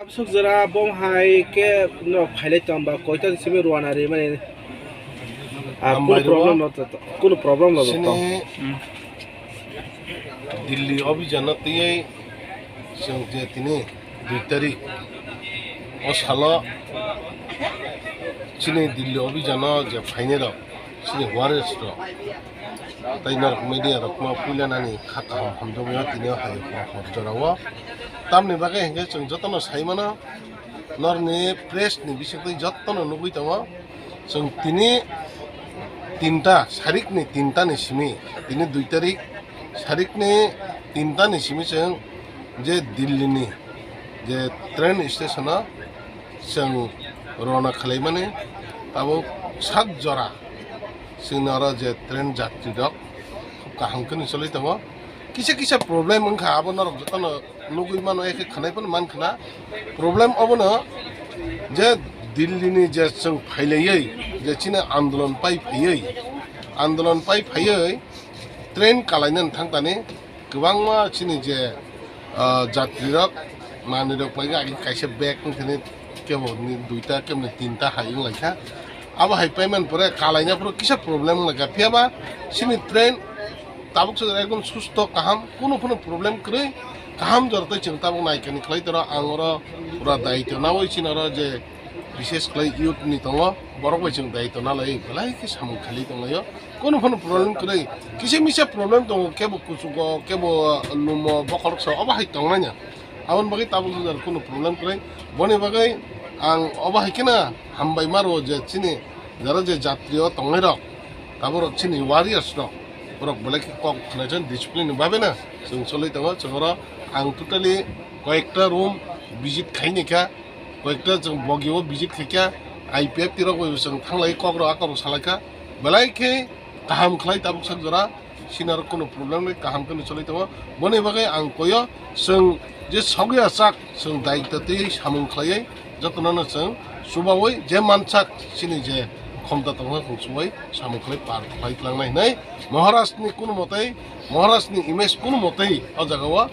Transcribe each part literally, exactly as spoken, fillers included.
Absuk jora bom hai ke no phailai tong ba koita simi ruana ri mani. Ah, Hambai kuno rw. Problem no to, kuno problem no to. Sini Delhi obhijano twiwi chwng je tini dui tarik o salo chini Delhi obhijano je phainai rok chini warriors rok tei norok media rokno puila nani kha kaham hamjakmani tini o hai hor jorao tamni bagwi hinkhe chwng jotono sai mano. Norni press ni bisingtwi jottono nugwi tongo. Chwng tini tinta, sarikni tinta ni simi, tini dui tarik, sarikni tinta ni simi chwng je Delhi ni je train station o chwng rona khwlaimani tabuk sak jora chwngno oro je train jatri rok kaham khe choli tongo. Kisa kisa problem wngkha abo norok jotono nugwi mano, ekhe khwnai phano man khna. Problem obono je Delhi ni je chwng phailaiwi je chini andolon pai phaiwi, andolon pai phaiwi train kalainani thangtani kwbangma chini je, ah, jatrirok manwirok pai agi kaisa bag wngthani kebo ni duita kebo ni tinta hai wnglaikha. Abo hai paiman pore kalaina phuru kisa problem wnglaikha, phiyaba chini train tabuk se ekdom susto kaham, kunu phano problem kwrwi kaham jora tei chwng tabuk naikani khlai toro ang oro pura daityo nawi chini oro je bishes khlai youth ni tongo, borok bai chwng daityo nalai belai khe samung khlai tonglaio, kunu phano problem kwrwi kisa misa problem tongo, kebo kuchugo kebo lumo bokhorok sa obo hai tongnai na. Aboni bagwi tabuk jora kunu problem kwrwi. Boni bagwi ang obo hai kheno hambai maro je chini jara je jatri o tongnai rok, tabuk rok chini warriors rok, borok belai khe kok khwnaijak discipline ni bagwi no chwng choli tongo. Chwng oro ang totally koyekta room visit khaini kha, koyekta chwng bogi o visit khaikha, I P F T rok bai chwng thanglai kok rok akorok salaikha, belai khe kaham khlai tabuk sak jora. Sinaro kunu problem ri kaham khe choli tongo. Boni bagwi ang koyo chwng je sogwi achak chwng daityo twi samung khlaiwi jotono no chwng chubawi je mansak chini je khomta tongkha chwng chubai samung khlai par khlai tlangnai hinwi Maharaj ni kunu motai Maharaj ni image kunu motai o jaga o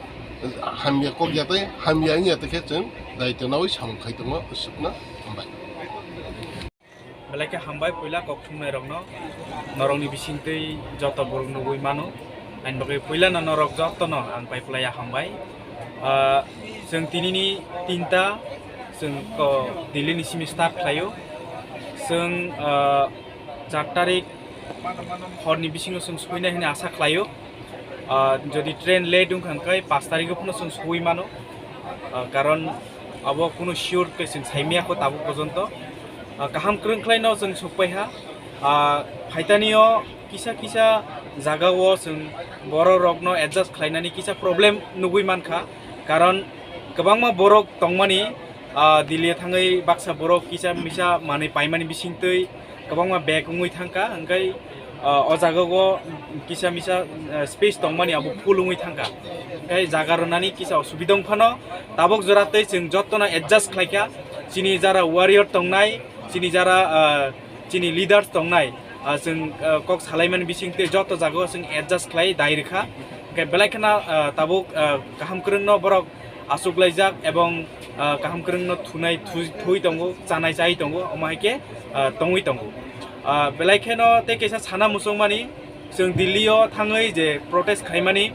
hamya kok ya tei hamya wngya tei khe chwng daityo nawi samung khai tongo. Sukna hambai. Belai khe hambai puila kok thumnai rokno, norokni bisingtwi joto borok nugwi mano. Ani bagwi puilano norok jotono ang pai phlaiya hambai. Ah, chwng tinini tinta chwng ko Delhi ni simi start khlaio. Chwng, ah, char tarik horni bisingo chwng swinai hwnwi asa khlaio. Ah, jodi train late wngkha hwnkhe paanch tarikh phano chwng sogwi mano. Ah, karon abo kunu sure khe chwng saimaya kho tabuk porjonto. Ah, kaham kwrwng khlaino chwng sokpaiha. Ah, phaitanio kisa kisa jagao chwng borok rokno adjust khlainani kisa problem nugwi mankha. Karon kwbangma borok tongmani, ah, Delhi thangwi baksa borok kisa misa manwi paimani bisingtwi kwbangma bag wngwi thangkha, hwnkhe, ah, o jagao kisa misa, ah, space tongmani abo full wngwi thangkha. Hwnkhe jaga rwnani kisa osubida wng phano tabuk jora tei chwng jotono adjust khlaikha. Chini jara warrior tongnai, chini jara, ah, chini leaders tongnai, ah, chwng, ah, kok salaimani bisingtwi joto jagao chwng adjust khlai dai rwkha. Hwnkhe belai kheno, ah, tabuk, ah, kaham kwrwngno borok achuklaijak ebong, ah, kaham kwrwngno thunai thu-, thui tongo, chanai chai tongo, omo hai khe, ah, tongwi tongo. Ah, belai kheno tei kaisa sana muchungmani, chwng Delhi o thangwi je protest khaimani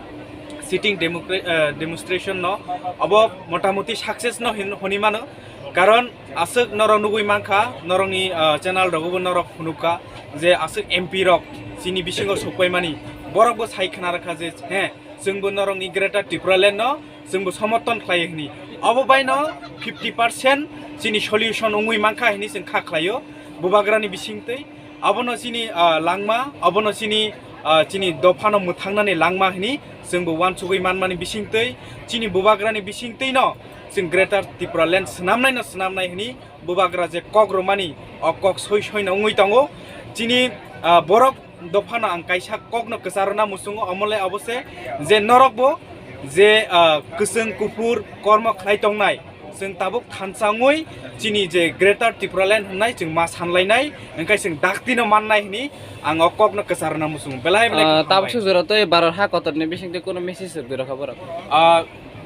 sitting democra-, ah, demonstration no, obo motamoti success no hin-, hwnwi mano, karon aswk norok nugwi mankha, norokni, ah, channel rogobo norok phunukha je aswk M P rok chini bisingo sokpaimani, borokbo sai khna rwkha je, he, chwngbo norokni Greater Tipraland no chwngbo somorthon khlai hwnwi. Obo baino fifty percent chini solution wngwi mankha hwnwi chwng kha khlaio bubagrani bisingtwi. Abono chini, ah, langma, abono chini, ah, chini dophano mwthangnani langma hwnwi chwngbo uansugwi manmani bisingtwi, chini bubagrani bisingtwino chwng Greater Tipraland swnamnaino swnamnai hwnwi bubagra je kok rwmani, o kok soi soino wngwi tongo. Chini, ah, borok dophano ang kaisa kokno kwcharwna muchungo, omo le obo se je norokbo je, ah, kwchwng kuphur kormo khlai tongnai, Chwng tabuk thansa wngwi chini je Greater Tipraland hwnwi chwng ma sanlainai, hwnkhe chwng daktino mannai hwnwi ang o kokno kwcharna muchungo. Belai belai Ah, khe tabuk hambai. Sujura tei Bharat ha kotorni bisingtwi kuno message rwgwi rokha borok? Ah,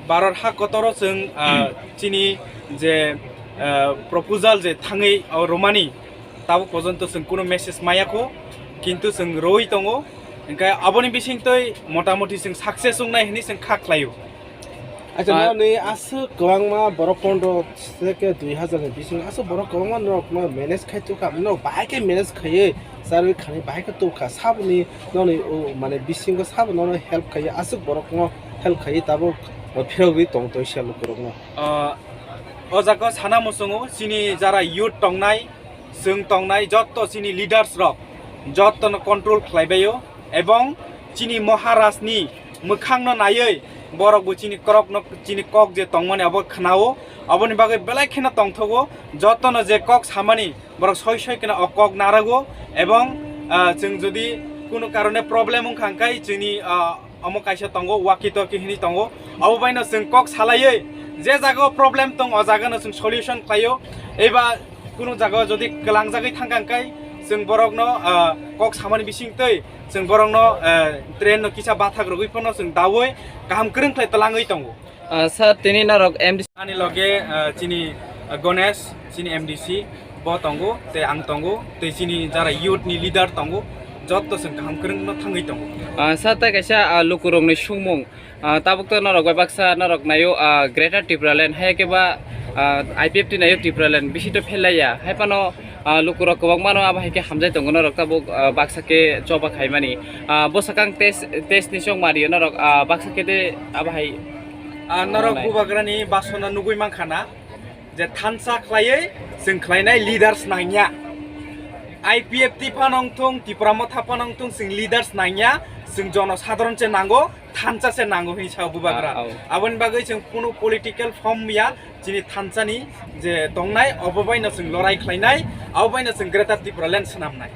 Bharat ha kotoro chwng, ah, chini je, ah, proposal je thangwi o romani, tabuk porjonto chwng kuno message mayakho, kintu chwng rwi tongo. Hwnkhe aboni bisingtwi motamoti chwng success wngnai hwnwi chwng kha khlaio. Acha, ah, nini aswk kwbangma borok pondro se ke dui hazar ni bisingo aswk borok kwbangma norokno manage khai tukha, norok bahai khe manage khaiwi charwi khani bahai khe tukha, saboni noni, o, mane bisingo sabo nono help khaiwi aswk borokno help khaiwi tabuk phirogwi tong tongsa lukurokno. Ah, o jaga sana muchungo chini jara youth tongnai, chwng tongnai jotto chini leaders rok jottono control khlaibaio, ebong chini Maharaj ni mwkhangno naiwi borokbo chini korokno, chini kok je tongmani abo khnao, aboni bagwi belai kheno tongthogo. Jottono je kok samani borok soi soi kheno o kok narago, ebong, ah, chwng jodi kuno karone problem wngkha hwnkhe chini, ah, omo kaisa tongo, walkie talkie hinwi tongo. Abo baino chwng kok salaiwi je jagao problem tong, o jagano chwng solution khlaio. Eba kunu jagao jodi kwlangjagwi thangkha hwnkhe chwng borokno, ah, kok samani bisingtwi chwng borokno, ah, train no kisa bathak rwgwi phano chwng daui kaham kwrwng khlai twlangwi tongo. Ah, sir, tini norok M D C ani loge, ah, chini, ah, Ganesh, chini M D C, bo tongo, tei ang tongo, tei chini jara youth ni leader tongo, jotto chwng kaham kwrwngno thangwi tongo. Ah, sir, tei kaisa, ah, lukurokni sumung, ah, tabuk to norok bai baksa norok naio, ah, Greater Tipraland, hai khe ba, ah, I P F T naio Tipraland, bisi to phelaiya, hai phano, ah, lukurok kwbangmano abo hai khe hamjai tongo norok tabuk, ah, baksa khe choba khaimani. Ah, bwsakang test, test ni chwng mario norok, ah, baksa khe de abo hai. Ah, norok bubagrani basona nugui mankha na. Je thansa khlaiwi chwng khlainai leaders nangya. I P F T phano wngthung, Tipra Motha phano wngthung, chwng leaders nangya, chwng jono sadharon se nango, thansa se nango hinwi sao bubagra. Ah, oh. Aboni bagwi chwng kunu political form ya, chini thansani je tongnai, obo baino chwng lorai khlainai, abo baino chwng Greater Tipraland swnamnai.